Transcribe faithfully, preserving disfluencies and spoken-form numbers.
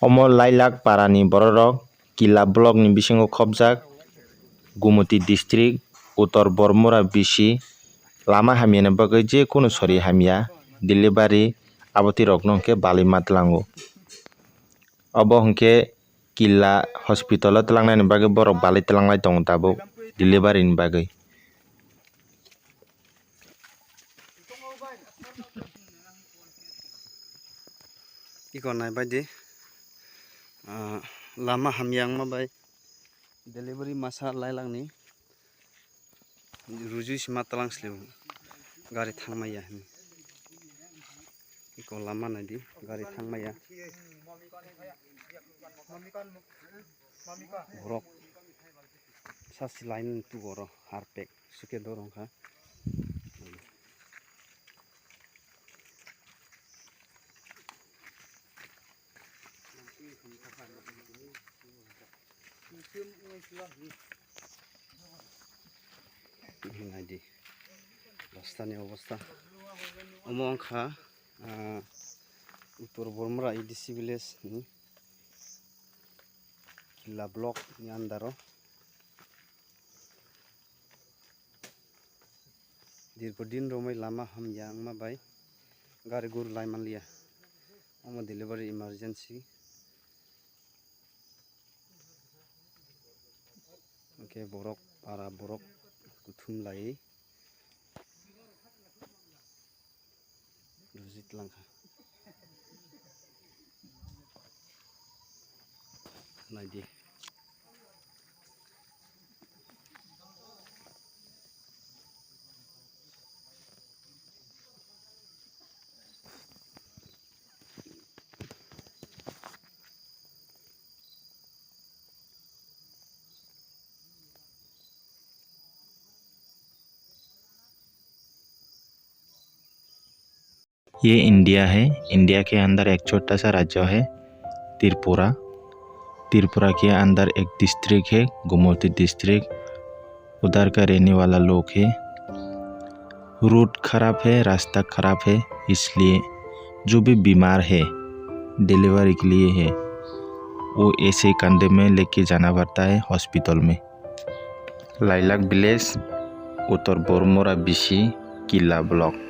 Omo Lailak parani bororok Killa block ni bisingo khopjak, Gumoti district, Uttor Bormura bisi lama hamyani bagwi je kunu sori hamya, delivery abotwi rokno hwnkhe balwi ma tlango. Obo hwnkhe Killa hospital o tlangnani bagwi borok balwi tlanglai tongo tabuk delivery ni bagwi. Iko naibaidi, ah, lama hamya wngma bai delivery masa Lailakni rujui sima tlang sliu gari thangmaya hinwi. Iko lama naidi, gari thangmaya. Borok sasi line tugo oro harpek suke dorong kha. Naidi, rastani obostha. Omo wngkha, ah, Uttor Bormura A D C village ni Killa block ni under o. Dirgo din romwi lama hamya wngma bai gari guru lai manliya. Omo delivery emergency. Hwnkhe borok para borok kuthum lai rwjwi tlang kha. Naidi. ये इंडिया है। इंडिया के अंदर एक छोटा सा राज्य है त्रिपुरा। त्रिपुरा के अंदर एक डिस्ट्रिक्ट है, गोमती डिस्ट्रिक्ट। उधर का रहने वाला लोग है। रोड खराब है, रास्ता खराब है, इसलिए जो भी बीमार है, डिलीवरी के लिए है, वो ऐसे कंधे में लेके जाना पड़ता है हॉस्पिटल में। Lailak village, Uttor Bormura bisi, Killa block.